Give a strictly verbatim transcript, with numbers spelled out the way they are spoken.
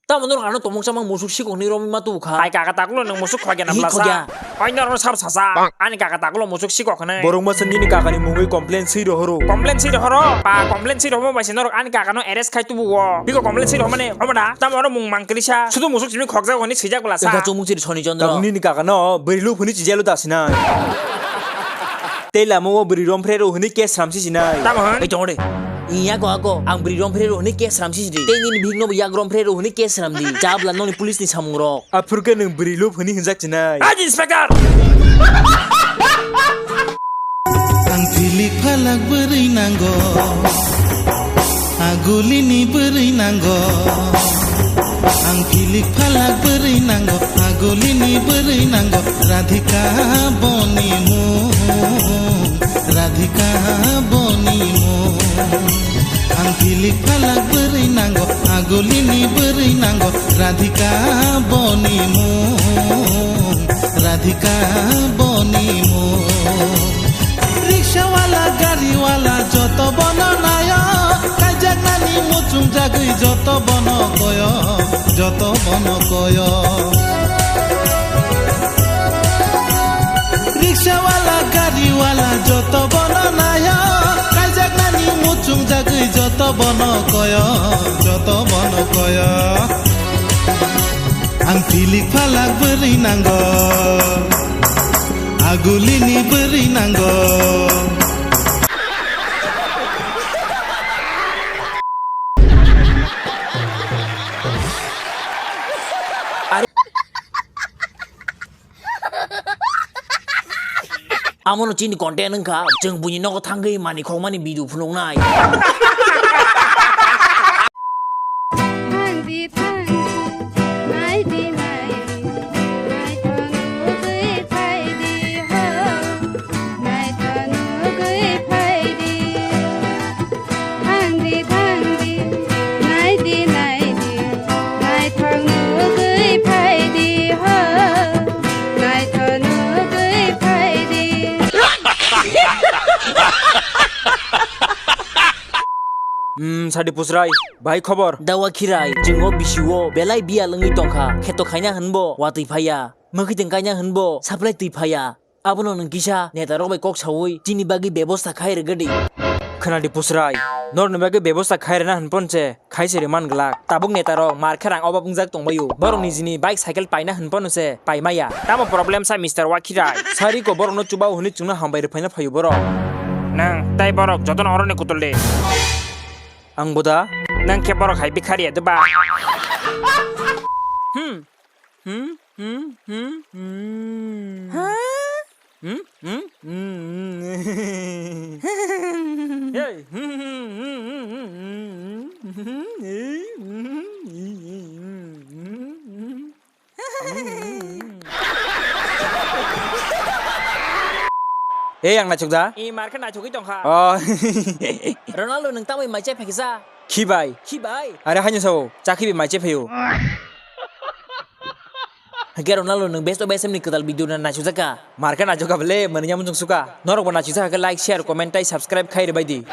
Tamo norok ano tomok chamang musuk sikok ni romwi ma tubu kha. Tai kaka takulo nwng musuk khogya na Hi blasa. Khogya? Oi norok sab sasa. Ani kaka takulo musuk sikok hwnwi. Borok masa nini kakani mungwi complain swi rohoro. Complain swi rohoro? Pa complain swi rohmo bai se norok ani kakano arrest khai tubu o. Biko complain swi rohmani omo da? Tamo oro mung mang kwrwisa. Sudu musuk simi khokjak hwnwi swijak blasa. Eka chumung chiri Soni Chandra. Tabuk nini kakano bwrwi luk hwnwi chijalo da sinai. Tei lama o bwrwi romphre ro hwnwi case sramsi sinai. Tamo hwn? Ei tongo de. Iya ko ako ang bwrwi romphre ro hwnwi case sramsi sidi. Tei nini bihik no bo yak romphre ro hwnwi case sramdi. Chabla noni police ni samung rok. Aphurkhe nwng bwrwi luk hwnwi hwnjak sinai. Aj inspector! Ang philik phalak bwrwi nango, agulini bwrwi nango. Ang philik phalak bwrwi nango, agulini bwrwi nango. Radhika boni mung, Radhika boni mung. Ang philik phalak bwrwi nango, agulini bwrwi nango. Radhika boni mung, Radhika boni mung. Riksha wala, gari wala, joto bono nayo. Kaijaknani muchung jagwi joto bono koyo, joto bono koyo. Riksha wala, gari wala, joto bono nayo. Kaijaknani muchung jagwi joto bono koyo, joto bono koyo. Ang philik phalak bwrwi nango, agulini bwrwi nango. Amono chini content wngkha, chwng buini nogo thangwi mani khokmani video phunuknai. Thangdi thangdi, naidi naidi, naithok nugwi phaidi ho, naithok nugwi phaidi. Thangdi thangdi, naidi naidi, naithok nugwi phaidi ho, naithok nugwi phaidi. Hmm, sadi pusrai, bai khobor? Dawa khirai, jwngo bisio belai biyal wngwi tongkha, kheto khaina hwnbo watwi phaiya, mwkhwitwng kaina hwnbo supply twi phaiya. Abono nwng kisa netarok bai kok saui chini bagwi bebosta khai rwgwdi. Khwnadi pusrai, norokni bagwi bebosta khai rwna hwnphon se khai se rwman glak. Tabuk netarok mar khe rang obab wngjak tongbaio. Borok nijini bike cycle paina hwnphano se paimaya. Tamo problem sa Mister Wakhirai? Sari ko borokno chubao hwnwi chwngno hambai rwphaina phaio borok. Nwng tei borok jotono oroni kutuldi. Ang boda? Nwng khe borok hai bikharya deba? Hmm. Hmm? Hmm? Hmm? Hmm? Hmm? Ha? Hmm? Hmm? Hmm? Hey. Ei, ang naisuk da? I mar khe naisugwi tongkha. Oh. Ronaldo, nwng tamwi mai chai phaikha? Khibai. Khibai? Are haino sao, cha khibi mai chai phaio. Hake Ronaldo, nwng best of S M ni kwtal video na naisukjakha. Mar khe naisukha bole, mani yamun chwng suka. Norok bo naisukjakha khe like, share, comment tei subscribe khai rwbai di.